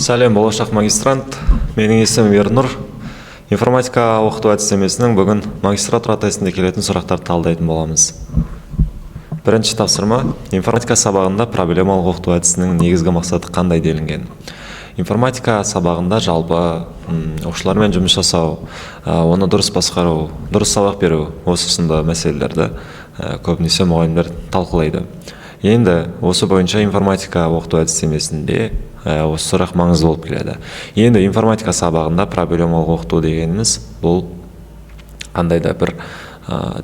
Сәлем, болашақ магистрант! Менің есімім Ернұр. Информатика оқыту әдістемесінің бүгін магистратура тестінде келетін сұрақтарды талдайтын боламыз. Бірінші тапсырма: информатика сабағында проблемалық оқыту әдісінің негізгі мақсаты қандай делінген? Информатика сабағында жалпы оқушылармен жұмыс жасау, оны дұрыс басқару, дұрыс сабақ беру, осы сынды мәселелерді көбінесе мұғалімдер талқылайды. Енді осы бойынша информатика оқыту әдістемесінде осы сұрақ маңызды болып келеді. Енді информатика сабағында проблемалық оқыту дегеніміз бұл қандай да бір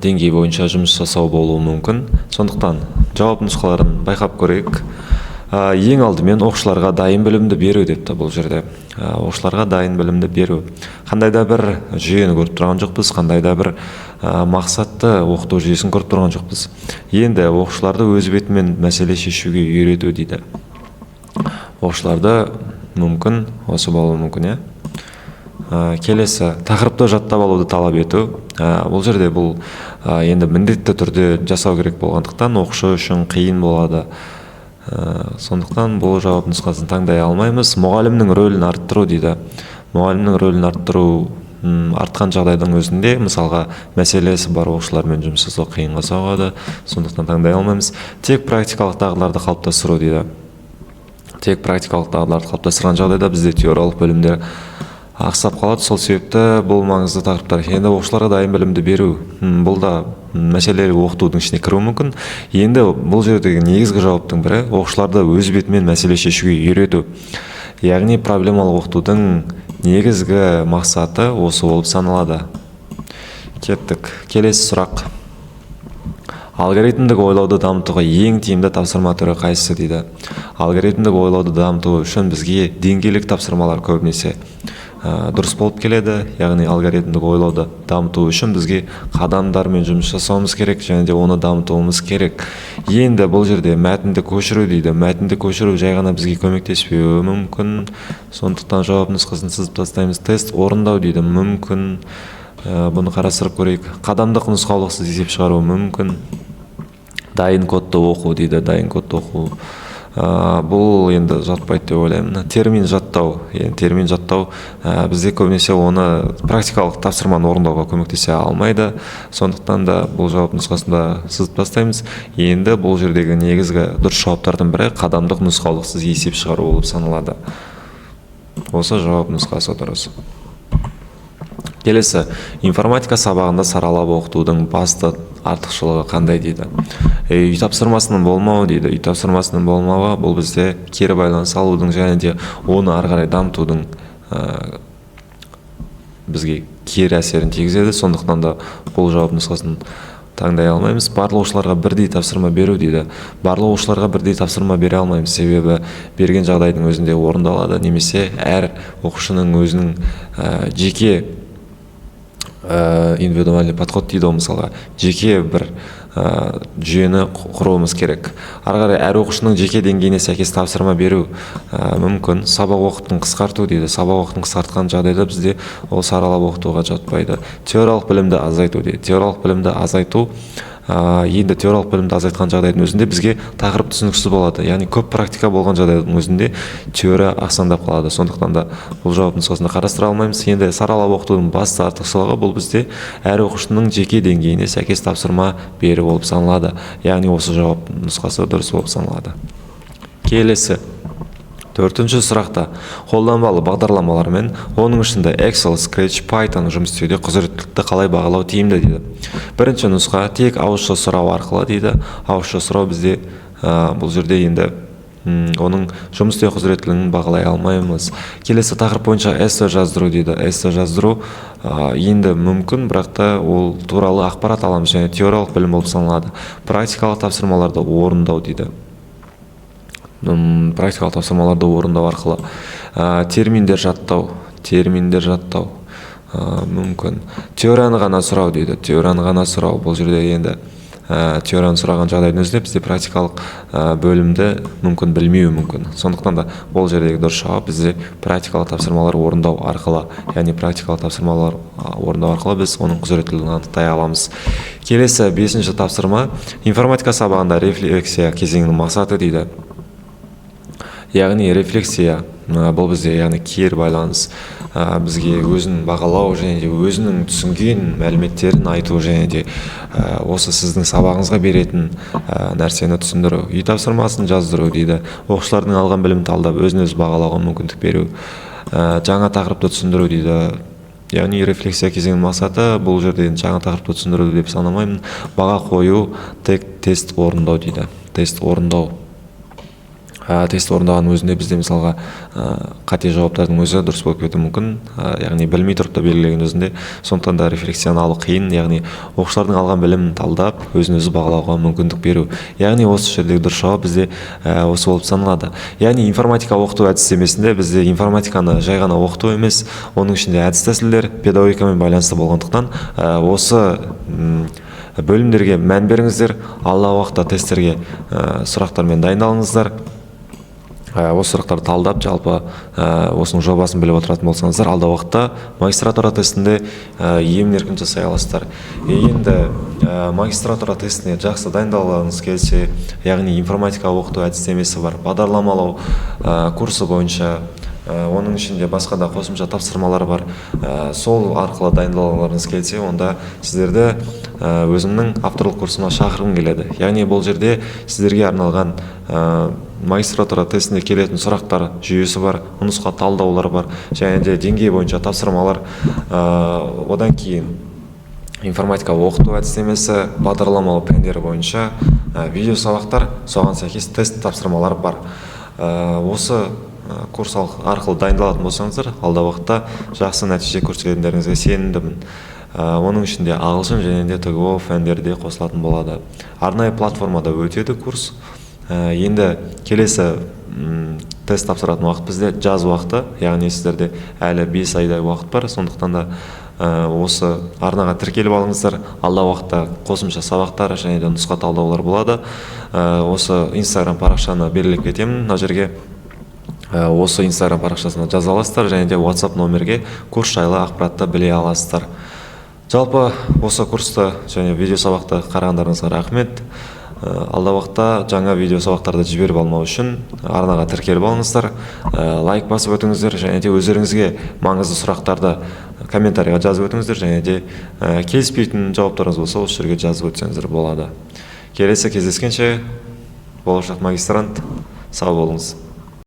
деңгей бойынша жұмыс жасау болуы мүмкін. Сондықтан жауап нұсқаларын байқап көрейік. Ең алдымен оқушыларға дайын білімді беру депті бұл жерде. Оқушыларға дайын білімді беру, қандай да бір жүйені көріп тұрған жоқпыз, қандай да бір мақсатты оқыту жүйесін көріп тұрған жоқпыз. Енді оқушыларды өз бетімен мәселе шешуге үйрету дейді. Оқушыларды, мүмкін, осы болуы мүмкін, иә. Келесі, тақырыпты жаттап алуды талап ету. Бұл жерде бұл енді міндетті түрде жасау керек болғандықтан, оқушы үшін қиын болады. Сондықтан бұл жауап нұсқасын таңдай алмаймыз. Мұғалімнің рөлін арттыру дейді. Мұғалімнің рөлін арттыру, артқан жағдайдың өзінде, мысалға, мәселесі бар оқушылармен жұмыс жасау қиынға соғады, сондықтан таңдай алмаймыз. Тек практикалық дағдыларды қалыптастыру дейді. Тек практикалық дағдыларды қалыптастырған жағдайда бізде теориялық білімдер ақсап қалады, сол себепті бұл маңызды тақырыптар. Енді оқушыларға дайын білімді беру, бұл да мәселелі оқытудың ішіне кіруі мүмкін. Енді бұл жердегі негізгі жауаптың бірі – оқушыларды өз бетімен мәселе шешуге үйрету, яғни проблемалық оқытудың негізгі мақсаты осы болып саналады. Кеттік, келесі сұрақ: алгоритмдік ойлауды дамытуға ең тиімді тапсырма түрі қайсысы дейді? Алгоритмдік ойлауды дамыту үшін бізге деңгейлік тапсырмалар көбінесе дұрыс болып келеді, яғни алгоритмдік ойлауды дамыту үшін бізге қадамдармен жұмыс жасауымыз керек және де оны дамытуымыз керек. Енді бұл жерде мәтінді көшіру дейді. Мәтінді көшіру жай ғана бізге көмектеспеуі мүмкін, сондықтан жауап нұсқасын сызып тастаймыз. Тест орындау дейді, мүмкін, бұны қарастырып көрейік. Қадамдық нұсқаулықсыз есеп шығару мүмкін. Дайын кодты оқу дейді. Дайын кодты оқу, бұл енді жатпайды деп ойлаймын. Термин жаттау. Енді термин жаттау бізде көбінесе оны практикалық тапсырманы орындауға көмектесе алмайды, сондықтан да бұл жауап нұсқасын да сызып тастаймыз. Енді бұл жердегі негізгі дұрыс жауаптардың бірі қадамдық нұсқаулықсыз есеп шығару болып саналады. Осы жауап нұсқасы дұрыс. Келесі, информатика сабағында саралап оқытудың басты артықшылығы қандай дейді? Үй тапсырмасының болмауы дейді. Үй тапсырмасының болмауы бұл бізде кері байланыс алудың және де оны ары қарай дамытудың бізге кері әсерін тигізеді, сондықтан да бұл жауап нұсқасын таңдай алмаймыз. Барлық оқушыларға бірдей тапсырма беру дейді. Барлық оқушыларға бірдей тапсырма бере алмаймыз, себебі берген жағдайдың өзінде орындалады немесе әр оқушының өзінің жеке индивидуальный подход дейді ғой, мысалға, жеке бір жүйені құруымыз керек. Ары қарай әр оқушының жеке деңгейіне сәйкес тапсырма беру мүмкін. Сабақ уақытын қысқарту дейді. Сабақ уақытын қысқартқан жағдайда бізде ол саралап оқытуға жатпайды. Теориялық білімді азайту дейді. Теориялық білімді азайту, енді теориялық білімді азайтқан жағдайдың өзінде бізге тақырып түсініксіз болады, яғни көп практика болған жағдайдың өзінде теория ақсаңдап қалады, сондықтан да бұл жауап нұсқасын да қарастыра алмаймыз. Енді саралап оқытудың басты артықшылығы бұл бізде әр оқушының жеке деңгейіне сәйкес тапсырма беру болып саналады, яғни осы жауап нұсқасы дұрыс болып саналады. Келесі, төртінші сұрақта қолданбалы бағдарламалармен, оның ішінде Excel, Scratch, Python жұмыс істеуде құзыреттілікті қалай бағалау тиімді дейді? Бірінші нұсқа: тек ауызша сұрау арқылы дейді. Ауызша сұрау бізде бұл жерде енді оның жұмыс істеу құзыреттілігін бағалай алмаймыз. Келесі, тақырып бойынша эссе жаздыру дейді. Эссе жаздыру енді мүмкін, бірақ та ол туралы ақпарат аламыз және теориялық білім болып саналады. Практикалық тапсырмаларды орындау дейді. Практикалық тапсырмаларды орындау арқылы. Терминдер жаттау, терминдер жаттау мүмкін. Теорияны ғана сұрау дейді. Теорияны ғана сұрау, бұл жерде енді теорияны сұраған жағдайдың өзінде бізде практикалық бөлімді мүмкін білмеуі мүмкін, сондықтан да бұл жердегі дұрыс жауап бізде практикалық тапсырмалар орындау арқылы, яғни практикалық тапсырмалар орындау арқылы біз оның құзыреттілігін анықтай аламыз. Келесі, бесінші тапсырма: информатика сабағында рефлексия кезеңінің мақсаты дейді. Яғни рефлексия бұл бізде, яғни кері байланыс, бізге өзін бағалау және де өзінің түсінген мәліметтерін айту және де осы сіздің сабағыңызға беретін нәрсені түсіндіру. Үй тапсырмасын жаздыру дейді, оқушылардың алған білімін талдап, өзін өзі бағалауға мүмкіндік беру, жаңа тақырыпты түсіндіру дейді. Яғни рефлексия кезеңінің мақсаты бұл жерде енді жаңа тақырыпты түсіндіру деп санамаймын. Баға қою, тест орындау дейді. Тест орындау, тест орындағанның өзінде бізде, мысалға, қате жауаптардың өзі дұрыс болып кетуі мүмкін, яғни білмей тұрып та белгілеген өзінде. Сондықтан да рефлексияны алу қиын. Яғни оқушылардың алған білімін талдап, өзін өзі бағалауға мүмкіндік беру. Яғни осы жердегі дұрыс жауап бізде осы болып саналады. Яғни информатика оқыту әдістемесінде бізде информатиканы жай ғана оқыту емес, оның ішінде әдіс тәсілдер педагогикамен байланысты болғандықтан, осы бөлімдерге мән беріңіздер. Алдағы уақытта тесттерге сұрақтармен дайындалыңыздар. Осы сұрақтарды талдап, жалпы осының жобасын біліп отыратын болсаңыздар, алдағы уақытта магистратура тестінде емін еркін жасай аласыздар. Енді магистратура тестіне жақсы дайындалғыңыз келсе, яғни информатика оқыту әдістемесі бар, бағдарламалау курсы бойынша, оның ішінде басқа да қосымша тапсырмалар бар, сол арқылы дайындалғыларыңыз келсе, онда сіздерді өзімнің авторлық курсыма шақырғым келеді. Яғни бұл жерде сіздерге арналған магистратура тестінде келетін сұрақтар жүйесі бар, нұсқа талдаулар бар және де деңгей бойынша тапсырмалар, одан кейін информатика оқыту әдістемесі, бағдарламалау пәндері бойынша видео сабақтар, соған сәйкес тест тапсырмалар бар. Осы курс арқылы дайындалатын болсаңыздар, алдағы уақытта жақсы нәтиже көрсететіндеріңізге сенімдімін. Оның ішінде ағылшын және де ТГО пәндері де қосылатын болады. Арнайы платформада өтеді курс. Енді келесі тест тапсыратын уақыт бізде жаз уақыты, яғни сіздерде әлі 5 айдай уақыт бар. Сондықтан да осы арнаға тіркеліп алыңыздар. Алдағы уақытта қосымша сабақтар және де нұсқа талдаулар болады. Осы Инстаграм парақшаны белгілеп кетемін мына жерге. Осы Инстаграм парақшасына жаза аласыздар және де WhatsApp номерге курс жайлы ақпаратты біле аласыздар. Жалпы осы курсты және видео сабақты қарағандарыңызға рахмет. Алдағы уақытта жаңа видео сабақтарды жіберіп алмау үшін арнаға тіркеліп алыңыздар, лайк басып өтіңіздер және де өздеріңізге маңызды сұрақтарды комментарийға жазып өтіңіздер және де келіспейтін жауаптарыңыз болса, осы жерге жазып өтсеңіздер болады. Келесі кездескенше, болашақ магистрант, сау болыңыз!